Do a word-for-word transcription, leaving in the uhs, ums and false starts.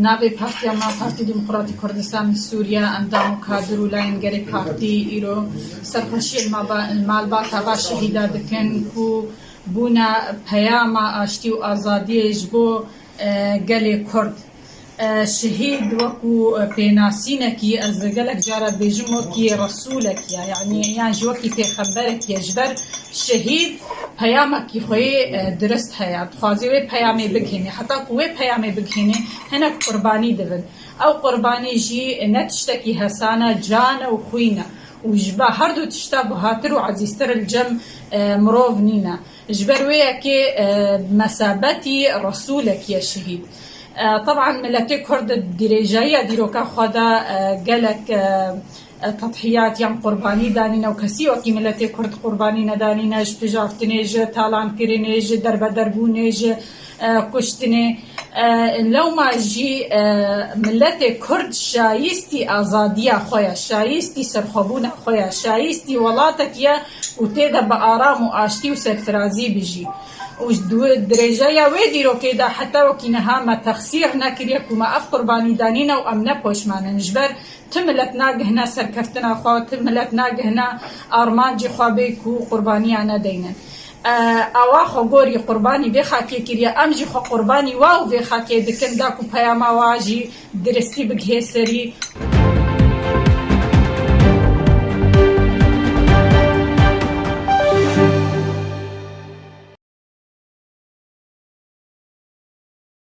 Navê partiya me Partî Demokratî Kurdistanê Sûriye, endam û kadir û layengirê partî îro serxweşiyê li maba-, li malbata va şehîda dikin ku bûne peyama aştî û azadiyê ji bo, e, gelê Kurd. E, şehîd wekû, e, pênasînekî, ez gelek cara dibêjim wekî resûlekî ye, yanî yan jî wekî pêxemberekî ye. Ji ber şehîd peyamekî xwe yê, e, dirist heye. Dixwaze wê peyamê bigihînê. Heta ku wê peyamê bigihînê, hinek qurbanî dibin. Ew qurbanî jî ne tiştekî hesan e, can e û xwîn e. Û ji ba her du tişta buhatir û ezîztir li cem, e, mirov nîne. Ji ber wê yekê, e, mesabetî resûlekî ye şehîd. E, teban miletê Kurd di dirêjayiya dîroka xwe de, e, gelek, e, e, tedhiyat yan qurbanî danîne û kesî wekî miletê Kurd qurbanî nedanîne, ji pijaftinê, ji talankirinê, ji derbederbûnê, ji, e, kuştinê. E, lewma jî, e, miletê Kurd şayîstî azadiya xwe ye, şayîstî serxwebûna xwe ye, şayîstî welatekî ye û tê de bi aram û aştî û serfirazî bijî. Û di dirêjeya wê dîrokê de heta wekî niha me texsîr nekiriye ku me ev qurbanî danîne û em ne poşman in. Ji ber ti milet nagihine serkeftina xwe, ti milet nagihine armancê xwe bê ku qurbaniya nedeynin. E, awa xwe gorî qurbanî vê xakê kiriye, em jî xwe qurbanî wa û vê xakê dikin, da ku peyama wa jî diristî bigihê serî.